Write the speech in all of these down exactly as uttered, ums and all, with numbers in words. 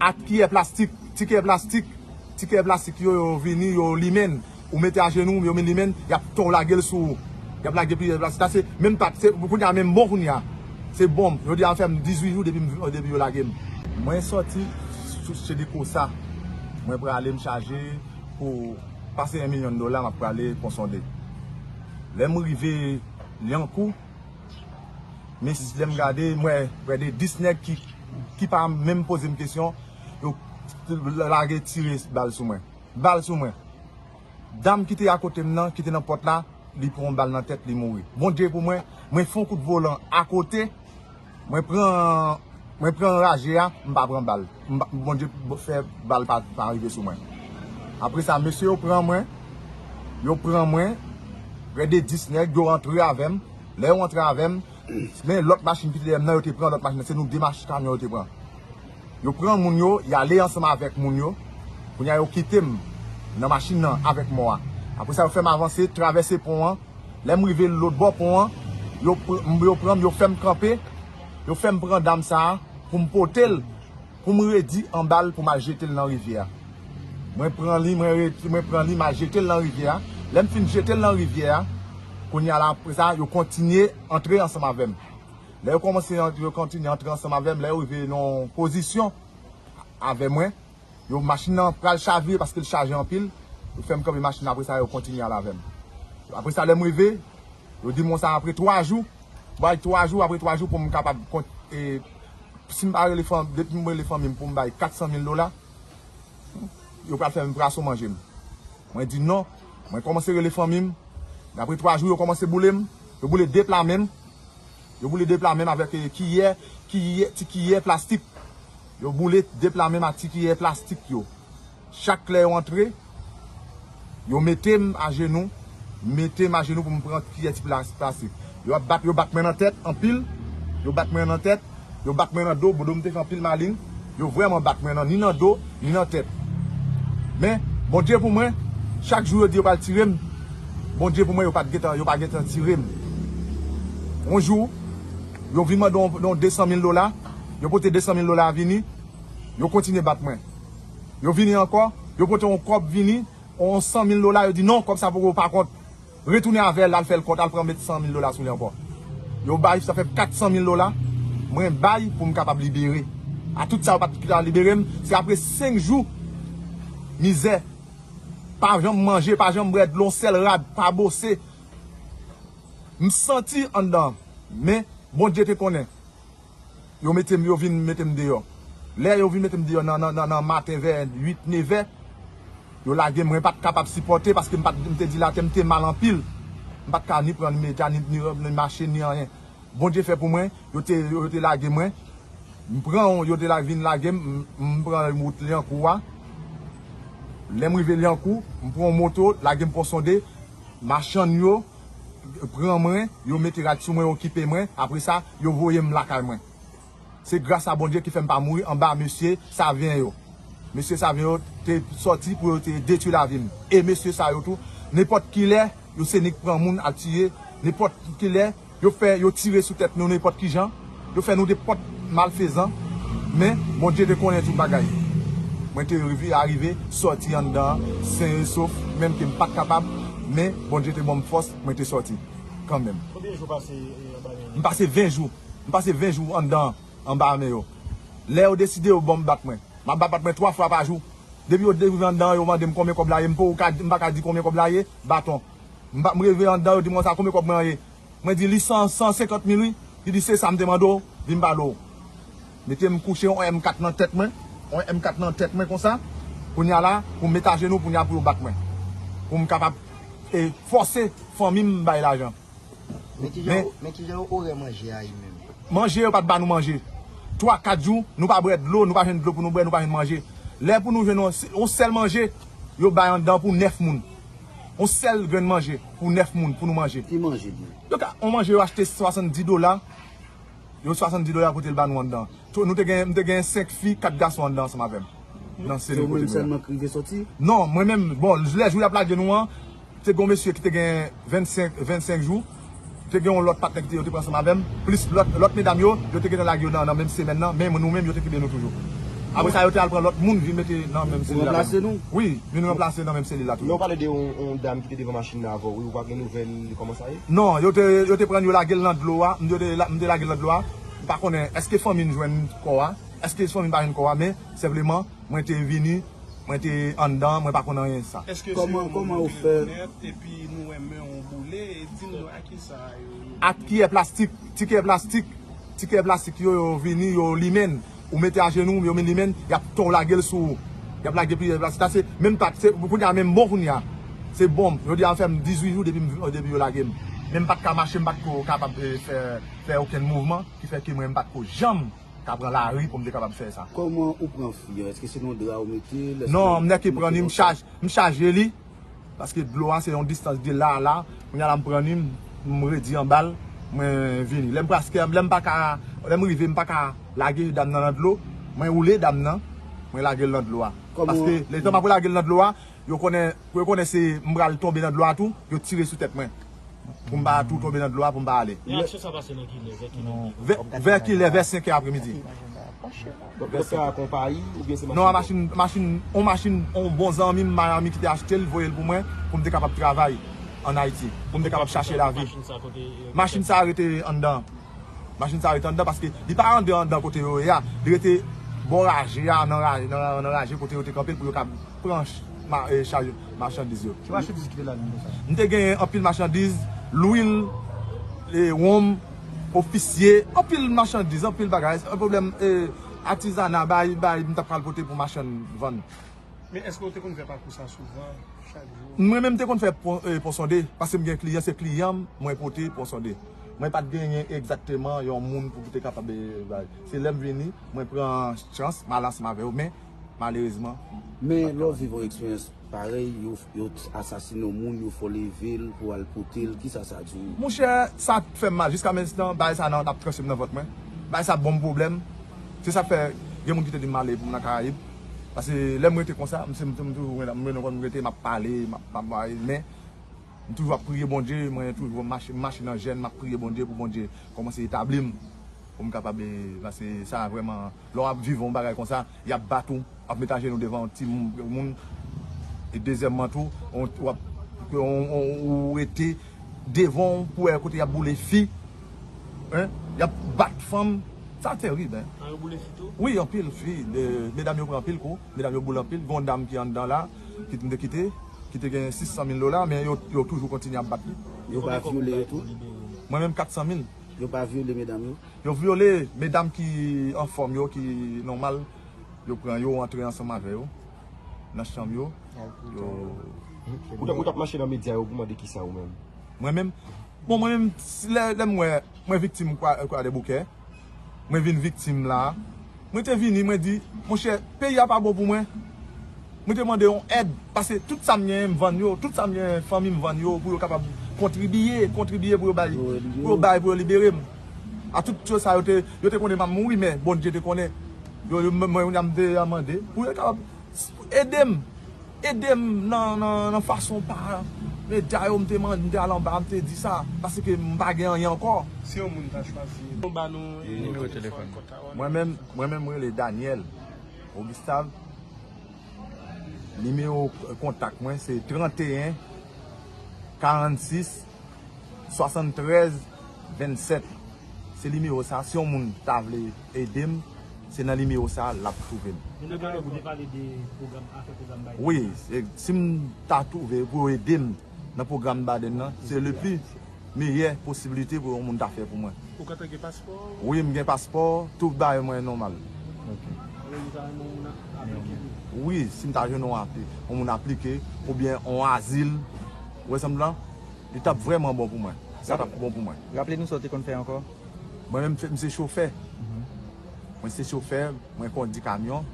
ak kiyè plastik, ti kiyè plastik, ti kiyè plastik yo, yo vini, yo limen. Ou mete ajenou, yo vin limen, y ap tou lage l sou ou. Y ap lage plizyè plastik. Sa se menm pa, se, kounye a menm bon kounye a. Se bon. Yo di a fè m dizuit jou depi m, depi yo lage m. Mwen sòti sou Chedeko sa. Mwen prale m chaje pou pase yon milyon dola, m ap prale Pon Sonde. Lè m rive Lyankou, men lè m gade, m wè prè de dis nèg ki, ki pa menm poze m kesyon, yo lage tire bal sou mwen. Bal sou mwen. Dam ki te akote m nan, ki te nan pòt la, li pran yon bal nan tèt, li mouri. Bondye pou mwen, mwen fè yon kout volan akote, mwen pran, mwen pran raje a, m pa pran bal. M pa, Bondye fè bal pa, pa rive sou mwen. Apre sa, mesye yo pran mwen, yo pran mwen, prè de dis nèg, yo antre avè m. Lè yo antre avè m, men lòt machin ki te dèyè m nan, yo te pran lòt machin nan. Se nou de machin kamyon yo te pran. Yo pran moun yo, y ale ansanm avèk moun yo. Kounye a, yo kite m nan machin nan avèk mò a. Apre sa, yo fè m avanse, travèse pon an. Lè m rive lòt bò pon an, yo, pr- m- yo pran m, yo fè m kanpe. Yo fè m pran dam sa a pou m pote l, pou m redi anba l, pou m al jete l nan rivyè a. Mwen pran li, mwen, re- mwen pran li, m al jete l nan rivyè a. Lè m fin jete l nan rivyè a, kounye a la, apre sa, yo kontinye antre ansanm avè m. Lè yo kòmanse, yo kontinye antre ansanm avè m, lè yo rive nan yon pozisyon avè mwen, yo machin nan pral chavire paske l chaje anpil, yo fè m kanpe machin nan, apre sa, yo kontinye al avè m. Apre sa, lè m rive, yo di m konsa apre twa jou, bay twa jou, apre twa jou pou m kapab kont, e, si m pa rele fanm, depi m rele fanmi m pou m bay kat san mil dola, yo pral fè m praso manje m. Mwen di non. Mwen kòmanse rele fanmi m. Apre twa jou, yo kòmanse boule m. Yo boule de pla men m. Yo boule de pla men m avèk, eh, kiyè, kiyè, ti kiyè plastik. Yo boule de pla men m ak ti kiyè plastik yo. Chak lè yo antre, yo mete m ajenou, mete m ajenou pou m pran kiyè ti plas- plastik. Yo ap bat, yo bat mwen nan tèt anpil, yo bat mwen nan tèt, yo bat mwen nan do, do m te fè anpil malin. Yo vrèman bat mwen nan, ni nan do, ni nan tèt. Men, Bondye pou mwen, chak jou yo di yo pral tire m, Bondye pou mwen, yo pa t gentan, yo pa gentan tire m. Yon jou, yo vin mande yon, yon de san mil dola, yo pote de san mil dola a vini, yo kontinye bat mwen. Yo vini ankò, yo pote yon kòb vini, yon san mil dola, yo di non, kòb sa poko pa kont. Retounen avè l, al fè l kont, al pran met san mil dola sou li ankò. Yo bay, sa fè kat san mil dola, mwen bay pou m kapab libere. A tout sa, yo pa t ka libere m, se apre senk jou mizè, pa janm manje, pa janm bwè dlo, yon sèl rad, pa bose. M santi anndan, men Bondye te konnen. Yo mete m, yo vin mete m deyò. Lè yo vin mete m deyò nan, nan, nan, nan maten vè uit, nevè, yo lage m, mwen pa t kapab sipòte paske m pa t, m te dilate, m te mal anpil. M pa t ka ni pran, ni mete, ni, ni, ni mache, ni anyen. Bondye fè pou mwen, yo te, yo te lage mwen. M pran, yo te la, vin lage m, m, m pran wout Lyankou a. Lè m rive Lyankou, m pran yon moto, lage m Pon Sonde. Machann yo pran mwen, yo mete rad sou mwen, yo okipe mwen. Apre sa, yo voye m lakay mwen. Se gras a Bondye ki fè m pa mouri anba mesye Savyen yo. Mesye Savyen yo te sòti pou yo te detwi lavi m. E mesye sa yo tou, nenpòt kilè, yo se nèg pran moun al tiye, nenpòt kilè, yo fè, yo tire sou tèt nou nenpòt kijan, yo fè nou nenpòt malfezan, men Bondye te konnen tout bagay. Mwen te rive, arive sòti anndan an, sen e sof, menm ke m pa t kapab, men Bondye te ban m fòs, mwen te sòti kanmenm. Konbyen jou pase, eh, anba men yo? M pase ven jou. M pase ven jou anndan an, anba men yo. Lè yo deside yo ban m bat mwen. M ap bat, bat mwen twa fwa pa jou. Depi yo rive anndan an, yo mande m konbyen kòb la ye, m poko ka, m pa ka di konbyen kòb la ye, baton. M pa, m rive anndan, yo di m konsa, konbyen kòb mwen an ye? Mwen di li san, san senkant mil wi. Li di se sa m te mande w, vin m pale w. Mete m kouche yon M kat nan tèt mwen, yon M kat nan tèt mwen konsa. Kounye a la, pou m met ajenou, kounye a pou yo bat mwen. Pou m kapab, e, fòse fanmi m bay lajan. Men kijan, men kijan orè manje a ye menm? Manje, yo pa t ba nou manje. Twa, kat jou, nou pa bwè dlo, nou pa jwenn dlo pou nou bwè, nou pa jwenn manje. Lè pou nou jwenn yon, yon sèl manje, yo bay anndan pou nèf moun. Yon sèl grenn manje pou nèf moun, pou nou manje. Ki manje li? Yo ka, yon manje yo achte swasanndis dola, yo swasanndis dola pou te l ba nou anndan. Tou, nou te gen, m te gen senk fi, kat gason anndan ansanm avè m. Nan seri kote nou ye. Se ou menm sèlman ki rive sòti? Non, mwen menm, bon, lè jou y ap lage nou an, te gen yon mesye ki te gen vennsenk, vennsenk jou, te gen yon lòt patnè ki te, yo te pran ansanm avè m, plis lòt, lòt medam yo, yo te gentan lage yo nan, nan menm semèn nan, men nou menm, yo te kenbe nou toujou. Apre sa, yo te al pran lòt moun, vin mete nan menm selil la. Pou ranplase nou? Wi, vin ranplase nan menm selil la toujou. Men w pale de yon, yon dam ki te devan machin nan avè w, wi, ou pa gen nouvèl li, kòman sa ye? Non, yo te, yo te pran l, yo lage l nan dlo a, m te, m te lage l nan dlo a, m pa konnen èske fanmi m jwenn kò a, èske fanmi m pa jwenn kò a, men senpleman, mwen te vini, mwen te anndan, mwen pa konn anyen sa. Èske se yon moun ki nèt epi nou wè men w boule, e di m non, a kisa yo, yo... Ak kiyè plastik, ti kiyè plastik, ti kiyè plastik yo, yo vini, yo limen l. Ou mete ajenou, yo limen l, y ap tou lage l sou ou. Y ap lage plizyè plastik. Sa se menm pa, se, kounye a menm bon kounye a. Se bon, yo di a fè m dizuit jou depi m, depi yo lage m. Men m pa t ka mache, m pa t ko kapab, eh, fè, fè okenn mouvman, ki fè ke mwen m pa t ko janm ka pran lari pou m te kapab fè sa. Kòman ou pran fi an? Èske se nan dra ou mete l? Non, m nèk ki pran li, m chaje, m chaje li. Paske dlo a se yon distans de la a la. Kounye a la m pran li, m, m redi anba l, mwen vini. Lè m praske, lè m pa ka, lè m rive, m pa ka lage dam nan nan dlo, mwen woule dam nan, mwen lage l nan dlo a. Paske letan m ap lage l nan dlo a, yo konnen, pou yo konnen se m pral tonbe nan dlo a tou, yo tire sou tèt mwen. Pou m pa tou tonbe nan dlo a, pou m pa ale. E aksyon sa pase nan kilè, vè kilè? Vè, vè kilè, vè senk è apremidi. Donk, doktè a konpayi oubyen se machin? Non, a machin, machin, on machin, on bon zanmi m Miami ki te achte l, voye l pou mwen, pou m te kapab travay ann Ayiti, pou m te kapab chache lavi. Machin sa kote, eh, machin sa rete anndan. Machin sa rete anndan paske li pa anndan, anndan kote yo ye a. Li rete bò raje a, nan raje, nan, nan raje kote yo te kanpe l pou yo ka pran ch-, ma-, eh, chaj machandiz yo. Ki machandiz ki te ladan konsa? M te genyen anpil machandiz, lwil, eh, wonm, ofisye, anpil machandiz, anpil bagay. Se pwoblèm, eh, atizana, bay, bay, m t ap pral pote pou machann vann. Men èske w te konn fè pakou sa souvan, chak jou? Mwen menm te konn fè pon, eh, pon sonde, paske m gen kliyan, se kliyan m, mwen pote pon sonde. Mwen pa t genyen egzakteman yon moun pou te kapab, eh, bay. Se lè m vini, mwen pran chans, m al ansanm avè yo, men malerezman. Men lè w viv yon eksperyans parèy, yo, yo asasine yon moun, yo fè w leve l pou al pote l, kisa sa di w? Monchè, sa fè m mal. Jiska menm entan, bagay sa nan, ap tranche m nan vant mwen. Bagay sa ban m pwoblèm. Se sa k fè gen moun ki te di m ale pou m nan Karayib. Paske lè m rete konsa, m se, m, m toujou, m, m, m konn rete, m ap pale, m ap, m ap, men m toujou ap priye Bondye, mwen toujou mache, mache nan jèn, m ap priye Bondye pou Bondye kòmanse etabli m, pou m kapab, eh, paske sa vrèman, lè w ap viv yon bagay konsa, y ap bat ou, w ap met ajenou devan yon ti moun, e dezyèmman tou, w ap, w, w, ou rete devan w pou wè kote y ap boule fi, en, y ap bat fanm, sa terib, en. An, yo boule fi tou? Wi, anpil fi, de, medam yo pran anpil kou, medam yo boule anpil, gen yon dam ki anndan la, ki m te kite, ki te gen sis san mil dola, men yo, yo toujou kontinye ap bat li. Yo pa vyole yo tou? Mwen menm, kat san mil. Yo pa vyole medam yo? Yo vyole medam ki anfòm yo, ki nòmal. Yo pran yo, antre ansanm avè yo nan chanm yo. Yo... Ou t ap, ou t ap mache nan medya yo pou mande kisa ou menm? Mwen menm? Bon, mwen menm, si lè, lè m wè, mwen viktim Kwa, Kwadèboukè, mwen vin viktim la, mwen te vini, mwen di, monchè, peyi a pa bon pou mwen. Mwen te mande yon èd, paske tout sa m genyen, m vann yo, tout sa m genyen, fanmi m vann yo, pou yo kapab kontribiye, kontribiye pou yo bay, pou yo bay, pou yo libere m. A tout yo sa, yo te, yo te konnen m ap mouri, men Bondye te konnen. Yo, yo, mwen, mwen, mwen te mande, pou yo kapab ede m, ede m nan, nan, nan fason pa medya yo, m te mande, m te al anba, m te di sa, paske m pa gen anyen ankò. Si yon moun ta chwazi, nou ba nou nimewo telefòn. Mwen menm, mwen menm, mwen rele Daniel Augustave. Nimewo kontak mwen se tranteyen karannsis swasanntrèz vennsèt. Se nimewo sa, si yon moun ta vle ede m, se nan nimewo sa l ap twouve m. Wi, se, si m ta twouve pou yo ede m nan pwogram Baden nan, se le pli meyè posibilite pou yon moun ta fè pou mwen. Ou kontan gen paspò? Wi, m gen paspò, tout bagay mwen nòmal. Ok. Ou ta renmen yon moun aplike pou ou? Wi, si m ta jwenn yon apli-, yon moun aplike, oubyen yon azil, ou wè sa m di la? Li t ap vrèman bon pou mwen. Sa t ap bon pou mwen. Raple nou sa w te konn fè ankò? Mwen menm, m se chofè. Mwen se chofè, mwen kondi kamyon,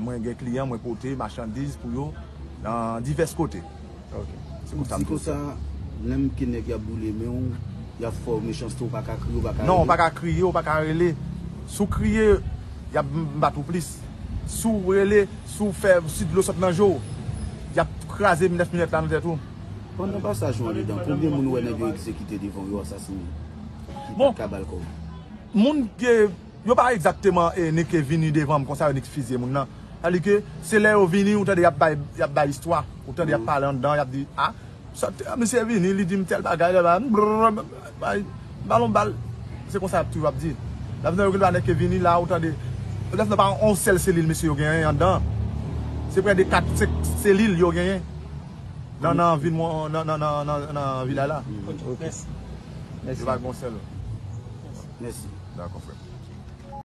mwen gen kliyan, mwen pote machandiz pou yo nan divès kote. Ok. Se konsa m toujou fè. Ou di konsa, menm ke nèg y ap boule men w, y ap fè w mechanste, ou pa ka kriye, ou pa ka rele? Non, ou pa ka kriye, ou pa ka rele. Si w kriye, y ap m-, bat ou plis. Si w rele, si w fè, si dlo sot nan je w, y ap kraze nèf minèt la nan tèt ou. Pandan pasaj ou andedan, konbyen moun ou wè nèg yo egzekite devan w, yo asasine, ki pa t ka ba l kòb? Bon, moun ke Yo pa egzakteman e, nik vini devan m konsa, yo nik fizye moun nan. Sa di ke se lè yo vini, ou tande y ap bay, y ap bay istwa. Ou tande y ap pale anndan, y ap di, a, sa, misye vini, li di m tèl bagay, lè ba, bay, balon bal. Se konsa y ap toujou ap di. Lè yo gen dwa nik vini la, ou tande. Lè pa yon sèl selil, mesye, yo genyen anndan. Se prè de kat, senk selil yo genyen. Nan, nan vil, nan, nan, nan, nan, nan vilaj la. Ok. Mèsi. Yo pa gen yon sèl. Mèsi. Dakò, frè.